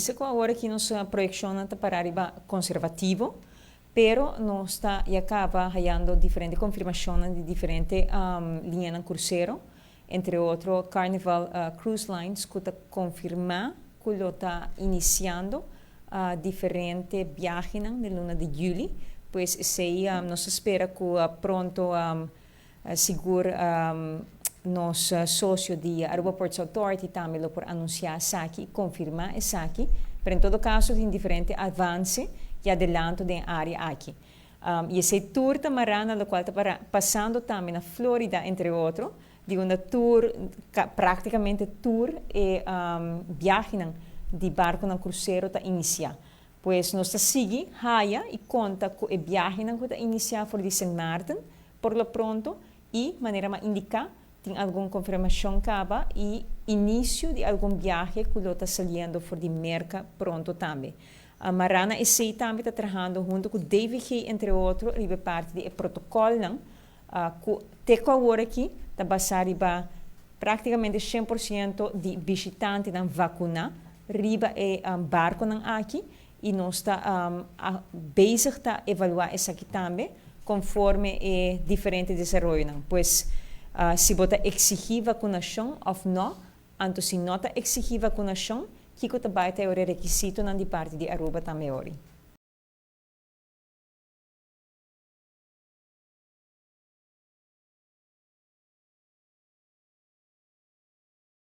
bisa ku awor aki nos proyekshonnan ta pará riba konservativo, pero nos ta ya kaba hayando diferente konfirmashonnan di diferente liñanan krusero, entre otro Carnival Cruise Lines ku ta konfirmá ku lo ta inisiando diferente biahenan den luna di yüli. Pues esei nos ta spera ku pronto sigur nos sosio di Aruba Ports Authority tambe lo por anunsiá esaki i konfirmá esaki. Pero en todo kaso tin diferente avanse i adelanto den e área aki. I esei tur ta mará na lokual ta pasando tambe na Florida entre otro, di unda tur, práktikamente tur e biahenan di barkunan krusero ta inisiá. Pues nos ta sigui haya i konta ku e biahenan ku ta inisiá for di Sint Maarten por lo pronto i, manera m'a indiká, tin algun konfirmashon kaba i inisio di algun biahe ku lo ta saliendo for di Merka pronto tambe. Marana esei tambe ta trahando huntu ku DVG entre otro riba e parti di e protokòlnan ku te ku awor aki ta basá riba práktikamente 100% di bishitantenan vakuná riba e barkonan aki i nos ta bezig ta evaluá esaki tambe konforme e diferente desaroyonan. Pues si bo ta eksigí vakunashon òf nò, anto si no ta eksigí vakunashon, kiko ta bai ta e ora e rekisitonan di parti di Aruba tambe ori.